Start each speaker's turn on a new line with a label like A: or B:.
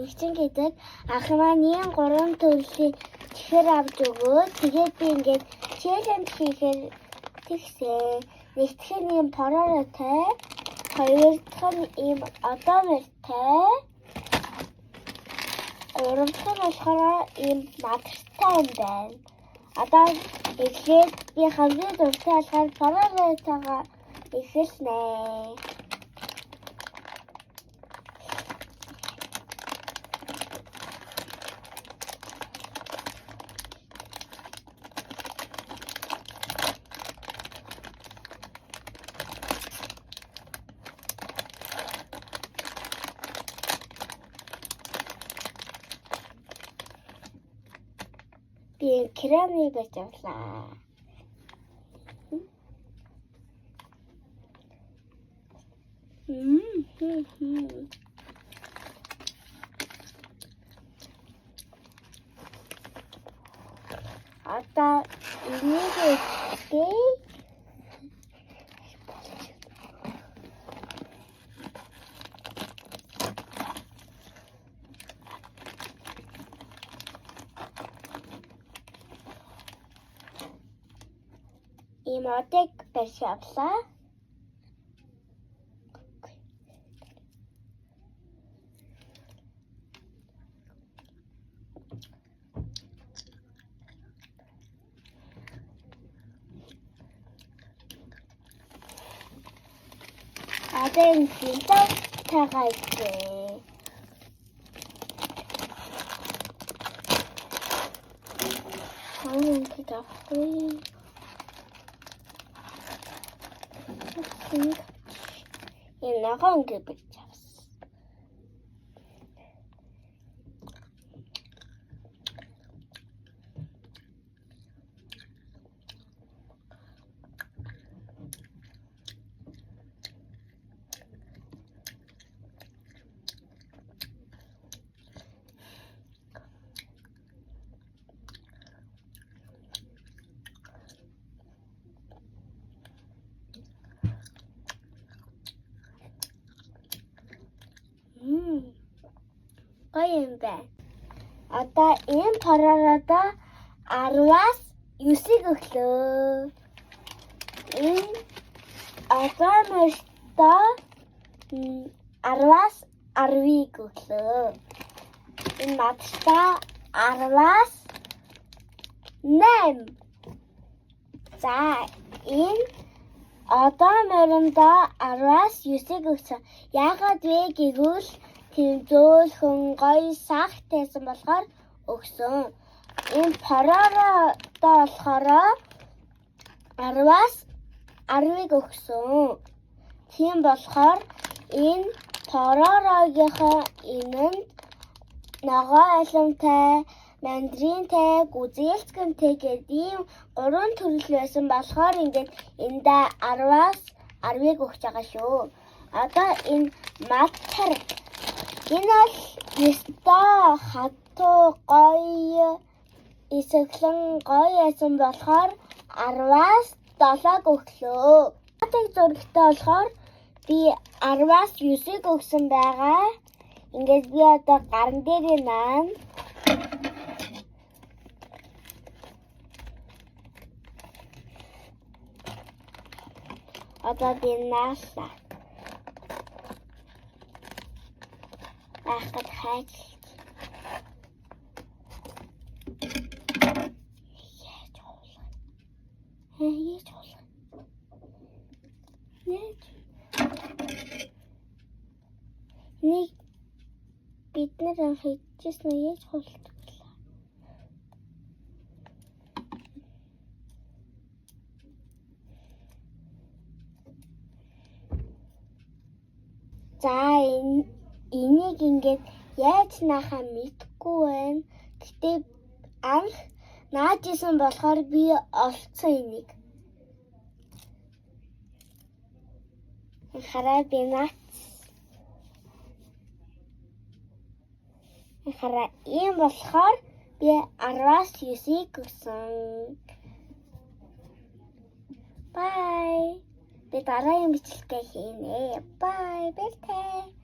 A: Нэгчин гэдэг ах маань ийм гурван төрлийн чихэр авч өгөөд тэгээд би ингээд challenge хийхээр тэгсэн. Нэгдэх нь ийм пороротой, хоёр дахь нь ийм одоомортой, гурав дахь нь болохоор ийм мадартай юм байна. Одоо эхлээд би хамгийн дуртай болохоор пороротойгоо эхэлнэ. Би керамик барьж авлаа. Одоо энийг идэе. Ийм одыг барьж авлаа. Одоо энэ филтертайгаа идэ. Хоёр ингэ авахгүй. Энэ ногоон ингэ барьж авсан. Гоё юм байна. Одоо энэ порородоо 10-аас 9-ийг өглөө. Энэ одоо мөртөө 10-аас 10-ыг өглөө. Энэ мадтай 10-аас 8. За энэ одоо мориндоо 10-аас 9-ыг өгсөн. Яагаад вэ гэвэл тийм зөөлхөн гоё сахтайсан болохоор өгсөн. Энэ порородоо болохоор 10-аас 10-ыг өгсөн. Тийм болохоор энэ поророгийнхоо энэнд ногоо алимтай, мандаринтай, гүзээлцгэнтэй гэдэг ийм гурван төрөл байсан болохоор ингээд эндээ 10-аас 10-ыг өгч байгаа шүү. Одоо энэ матар энэ бол ёстой хатуу гоё эсэглэн гоё байсан болохоор 10-аас 7-г өглөө. Матыг зурагтай болохоор би 10-аас 9-ыг өгсөн байгаа. Ингээд би одоо гаран дээрээ наана. Одоо би наалаа. Байхад хайж. Яаж хуулах? Яаж хуулах? Яаж? Нэг бид нар анх хийжсэн нь яаж хуулдаг вэ? За энийг ингээд яаж наахаа мэдэхгүй байна. Гэтэ анх нааж исэн болохоор би олцсон энийг. Хараа би наац. Хараа ийм болохоор би 10-аас 9-ийг өгсөн. Bye. Би дараагийн бичлэгээ хийнэ. Bye. Баяртай.